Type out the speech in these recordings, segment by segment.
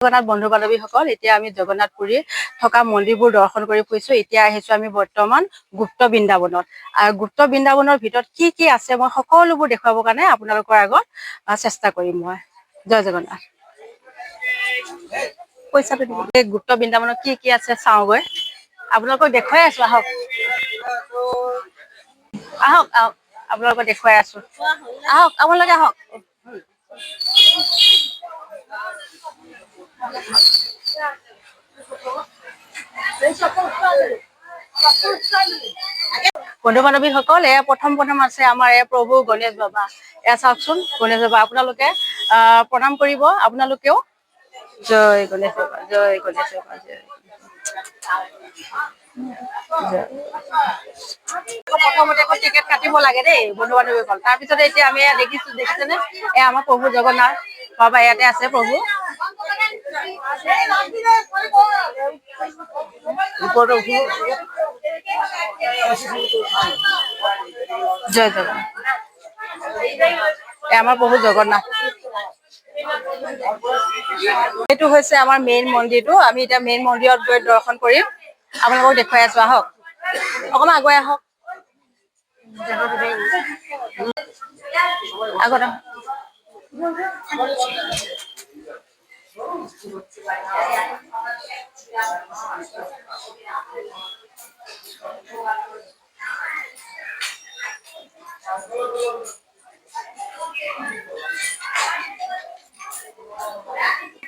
জগন্নাথ বন্ধু বান্ধৱীসকল, এতিয়া আমি জগন্নাথ পুৰী থকা মন্দিৰবোৰ দৰ্শন কৰি ফুৰিছো। এতিয়া আহিছো আমি বৰ্তমান গুপ্ত বৃন্দাবনত। আৰু গুপ্ত বৃন্দাবনৰ ভিতৰত কি কি আছে, মই সকলোবোৰ দেখুৱাবৰ কাৰণে আপোনালোকৰ আগত চেষ্টা কৰিম মই। জয় জগন্নাথ। পইচাটো দিব। এই গুপ্ত বৃন্দাবনত কি কি আছে চাওঁগৈ, আপোনালোকক দেখুৱাই আছো। আহক, আহক, আহক, আপোনালোকক দেখুৱাই আছো। আহক, আপোনালোকে আহক। বন্ধু বান্ধৱীসকল, এয়া প্ৰথম প্ৰথম আছে আমাৰ এয়া প্ৰভু গণেশ বাবা। এয়া চাওকচোন গণেশ বাবা, আপোনালোকে প্ৰণাম কৰিব আপোনালোকেও। জয় গণেশ বাবা, জয় গণেশ বাবা, জয় জয়। প্ৰথমতে আকৌ টিকেট কাটিব লাগে দেই বন্ধু বান্ধৱীসকল। তাৰপিছতে এতিয়া আমি এয়া দেখিছো, দেখিছেনে, এয়া আমাৰ প্ৰভু জগন্নাথ বাবা ইয়াতে আছে প্ৰভু। জয় জগন্নাথ। এয়া আমাৰ প্ৰভু জগন্নাথ। এইটো হৈছে আমাৰ মেইন মন্দিৰটো। আমি এতিয়া মেইন মন্দিৰত গৈ দৰ্শন কৰিম, আপোনালোকক দেখুৱাই আছো। আহক, অকণমান আগুৱাই আহক। আগত আহক।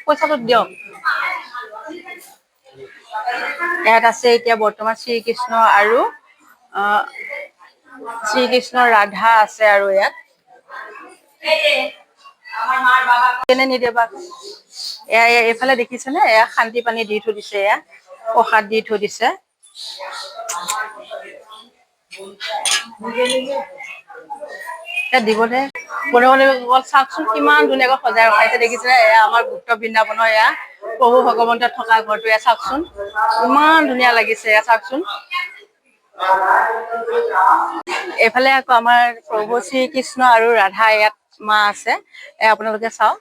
পইচাটো দিয়ক। ইয়াত আছে এতিয়া বৰ্তমান শ্ৰীকৃষ্ণ আৰু শ্ৰীকৃষ্ণ ৰাধা আছে। আৰু ইয়াত কেনে নিদিয়ে বা এয়া এয়া এইফালে দেখিছেনে, এয়া শান্তি পানী দি থৈ দিছে, এয়া প্ৰসাদ দি থৈ দিছে। দিবনে বন্ধু বান্ধৱীসকল? চাওকচোন কিমান ধুনীয়াকৈ সজাই ৰখাইছে, দেখিছেনে? এয়া আমাৰ গুপ্ত বৃন্দাবনৰ এয়া প্ৰভু ভগৱন্ত থকা ঘৰটো। এয়া চাওকচোন ইমান ধুনীয়া লাগিছে, এয়া চাওকচোন। এইফালে আকৌ আমাৰ প্ৰভু শ্ৰীকৃষ্ণ আৰু ৰাধা ইয়াত মা আছে। এয়া আপোনালোকে চাওক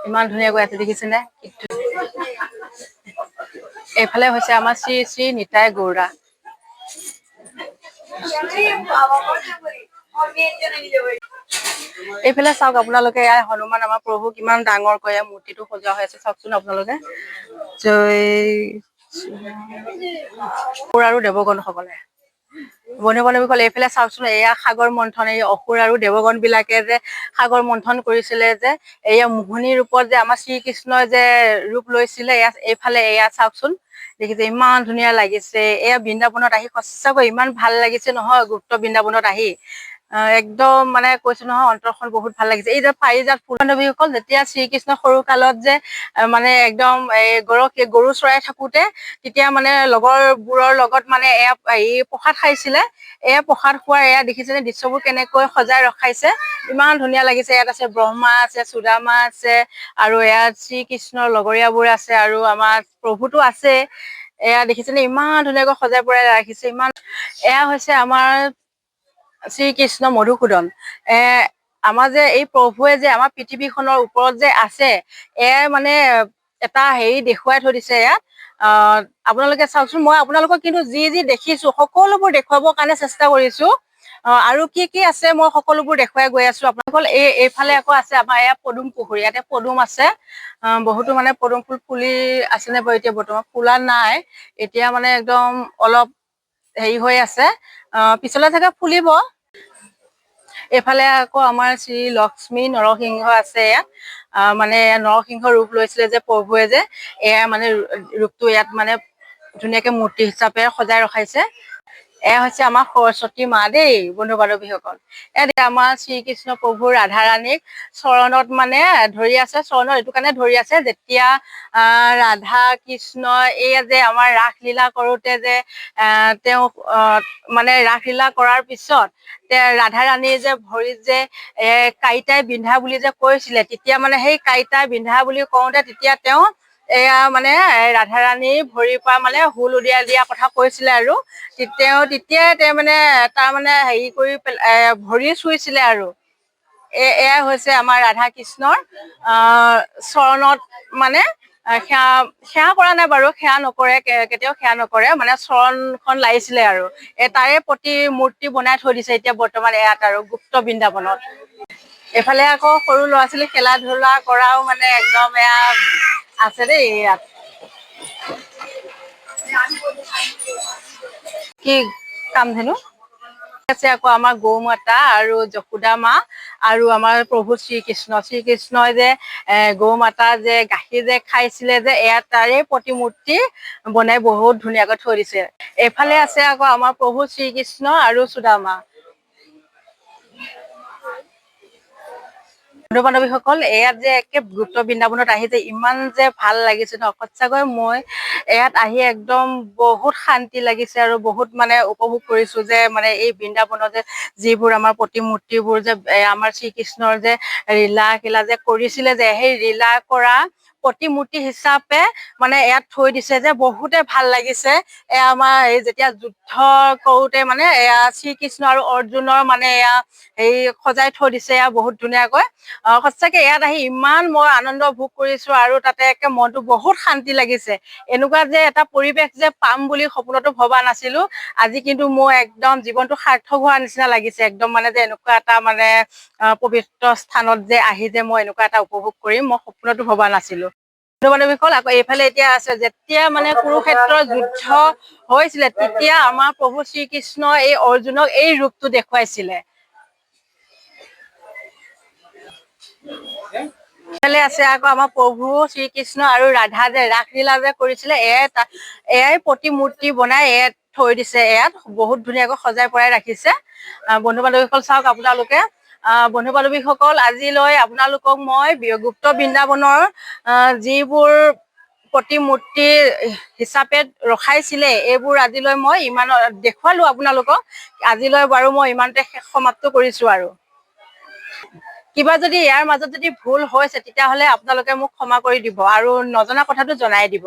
ইমান ধুনীয়াকৈ আছে, দেখিছেনে? এইফালে হৈছে আমাৰ শ্ৰী শ্ৰী নিতাই গৌৰা। এইফালে চাওক আপোনালোকে, এয়া হনুমান আমাৰ প্ৰভু কিমান ডাঙৰকৈ এয়া মূৰ্তিটো সজোৱা হৈ আছে, চাওকচোন আপোনালোকে। জয় অসুৰ আৰু দেৱগণ সকলে। বন্ধু বান্ধৱীসকল, এইফালে চাওকচোন, এয়া সাগৰ মন্থন। এই অসুৰ আৰু দেৱগণ বিলাকে যে সাগৰ মন্থন কৰিছিলে যে, এয়া মোহিনী ৰূপত যে আমাৰ শ্ৰীকৃষ্ণই যে ৰূপ লৈছিলে, এয়া এইফালে এয়া চাওকচোন, দেখিছে ইমান ধুনীয়া লাগিছে। এয়া বৃন্দাবনত আহি সঁচাকৈ ইমান ভাল লাগিছে নহয়, গুপ্ত বৃন্দাবনত আহি একদম মানে কৈছো নহয়, অন্তৰখন বহুত ভাল লাগিছে। এই যে পাৰিজাত ফুল, বান্ধৱীসকল, যেতিয়া শ্ৰীকৃষ্ণ সৰু কালত যে মানে একদম এই গৰু চৰাই থাকোতে তেতিয়া মানে লগৰবোৰৰ লগত মানে এয়া এই প্ৰসাদ খাইছিলে। এয়া প্ৰসাদ খোৱাৰ এয়া দেখিছেনে দৃশ্যবোৰ কেনেকৈ সজাই ৰখাইছে, ইমান ধুনীয়া লাগিছে। ইয়াত আছে ব্ৰহ্মা আছে, সুদামা আছে, আৰু ইয়াত শ্ৰীকৃষ্ণৰ লগৰীয়াবোৰ আছে, আৰু আমাৰ প্ৰভুতো আছে। এয়া দেখিছেনে ইমান ধুনীয়াকৈ সজাই পৰাই ৰাখিছে ইমান। এয়া হৈছে আমাৰ শ্ৰীকৃষ্ণ মধুসূদন। আমাৰ যে এই প্ৰভুৱে যে আমাৰ পৃথিৱীখনৰ ওপৰত যে আছে, এয়াই মানে এটা হেৰি দেখুৱাই থৈ দিছে ইয়াত। আপোনালোকে চাওকচোন, মই আপোনালোকক কিন্তু যি যি দেখিছো সকলোবোৰ দেখুৱাবৰ কাৰণে চেষ্টা কৰিছো। আৰু কি কি আছে মই সকলোবোৰ দেখুৱাই গৈ আছো আপোনালোকৰ। এইফালে আকৌ আছে আমাৰ এয়া পদুম পুখুৰী, ইয়াতে পদুম আছে। বহুতো মানে পদুম ফুল ফুলি আছেনে বাৰু, এতিয়া বৰ্তমান ফুলা নাই, এতিয়া মানে একদম অলপ হেৰি হৈ আছে, পিছলে চাগে ফুলিব। এইফালে আকৌ আমাৰ শ্ৰী লক্ষ্মী নৰসিংহ আছে ইয়াত। মানে নৰসিংহ ৰূপ লৈছিলে যে প্ৰভুৱে যে, এয়া মানে ৰূপটো ইয়াত মানে ধুনীয়াকে মূৰ্তি হিচাপে সজাই ৰখাইছে। এয়া হৈছে আমাৰ সৰস্বতী মা দেই বন্ধু বান্ধৱীসকল। এয়া আমাৰ শ্ৰীকৃষ্ণ প্ৰভুৰ ৰাধা ৰাণীক চৰণত মানে ধৰি আছে। চৰণত এইটো কাৰণে ধৰি আছে, যেতিয়া ৰাধা কৃষ্ণ এই যে আমাৰ ৰাসলীলা কৰোতে যে তেওঁ মানে ৰাসলীলা কৰাৰ পিছত ৰাধা ৰাণীৰ যে ভৰিত যে কাইটাই বিন্ধা বুলি যে কৈছিলে, তেতিয়া মানে সেই কাইটাই বিন্ধা বুলি কওঁতে তেতিয়া তেওঁ এয়া মানে ৰাধা ৰাণীৰ ভৰিৰ পৰা মানে হুল উলিয়াই দিয়া কথা কৈছিলে। আৰু তেওঁ তেতিয়াই তেওঁ মানে তাৰ মানে হেৰি কৰি ভৰি চুইছিলে। আৰু এয়াই হৈছে আমাৰ ৰাধা কৃষ্ণৰ চৰণত মানে সেৱা সেৱা কৰা নাই বাৰু, সেৱা নকৰে, কেতিয়াও সেৱা নকৰে, মানে চৰণখন লাৰিছিলে আৰু তাৰে প্ৰতিমূৰ্তি বনাই থৈ দিছে এতিয়া বৰ্তমান ইয়াত আৰু গুপ্ত বৃন্দাবনত। এইফালে আকৌ সৰু ল'ৰা ছোৱালী খেলা ধূলা কৰাও মানে একদম এয়া আছে দেই ইয়াত। কি কামধেনু আছে আকৌ আমাৰ গৌ মাতা আৰু যশোদা মা আৰু আমাৰ প্ৰভু শ্ৰীকৃষ্ণ। শ্ৰীকৃষ্ণই যে গৌ মাতা যে গাখীৰ যে খাইছিলে যে, এয়া তাৰে প্ৰতিমূৰ্তি বনাই বহুত ধুনীয়াকৈ থৈ দিছে। এইফালে আছে আকৌ আমাৰ প্ৰভু শ্ৰীকৃষ্ণ আৰু সুদামা। বন্ধু বান্ধৱীসকল, ইয়াত যে একে গুপ্ত বৃন্দাবনত আহি যে ইমান যে ভাল লাগিছে ন, সঁচাকৈ মই ইয়াত আহি একদম বহুত শান্তি লাগিছে আৰু বহুত মানে উপভোগ কৰিছো যে মানে এই বৃন্দাবনত যে যিবোৰ আমাৰ প্ৰতিমূৰ্তিবোৰ যে আমাৰ শ্ৰীকৃষ্ণৰ যে লীলা খেলা যে কৰিছিলে যে, সেই লীলা কৰা প্ৰতিমূৰ্তি হিচাপে মানে ইয়াত থৈ দিছে যে বহুতে ভাল লাগিছে। এয়া আমাৰ এই যেতিয়া যুদ্ধ কৰোতে মানে এয়া শ্ৰীকৃষ্ণ আৰু অৰ্জুনৰ মানে এয়া এই সজাই থৈ দিছে এয়া বহুত ধুনীয়াকৈ। সঁচাকে ইয়াত আহি ইমান মই আনন্দ ভোগ কৰিছো আৰু তাতে একে মনটো বহুত শান্তি লাগিছে। এনেকুৱা যে এটা পৰিৱেশ যে পাম বুলি সপোনতো ভবা নাছিলো, আজি কিন্তু মোৰ একদম জীৱনটো সাৰ্থক হোৱাৰ নিচিনা লাগিছে একদম, মানে যে এনেকুৱা এটা মানে পবিত্ৰ স্থানত যে আহি যে মই এনেকুৱা এটা উপভোগ কৰিম মই সপোনতো ভবা নাছিলো। বন্ধু বান্ধৱীসকল, আকৌ এইফালে এতিয়া আছে যেতিয়া মানে কুৰুক্ষেত্ৰৰ যুদ্ধ হৈছিলে তেতিয়া আমাৰ প্ৰভু শ্ৰীকৃষ্ণ এই অৰ্জুনক এই ৰূপটো দেখুৱাইছিলে। এইফালে আছে আকৌ আমাৰ প্ৰভু শ্ৰীকৃষ্ণ আৰু ৰাধা যে ৰাসলীলা যে কৰিছিলে, এয়াই প্ৰতিমূৰ্তি বনাই এয়াই থৈ দিছে। ইয়াত বহুত ধুনীয়াকৈ সজাই পৰাই ৰাখিছে। বন্ধু বান্ধৱীসকল চাওক আপোনালোকে। বন্ধু বান্ধৱীসকল, আজিলৈ আপোনালোকক মই গুপ্ত বৃন্দাবনৰ যিবোৰ প্ৰতিমূৰ্তি হিচাপে ৰখাইছিলে এইবোৰ আজিলৈ মই ইমান দেখুৱালো আপোনালোকক। আজিলৈ বাৰু মই ইমানতে সমাপ্ত কৰিছো। আৰু কিবা যদি ইয়াৰ মাজত যদি ভুল হৈছে তেতিয়াহ'লে আপোনালোকে মোক ক্ষমা কৰি দিব আৰু নজনা কথাটো জনাই দিব।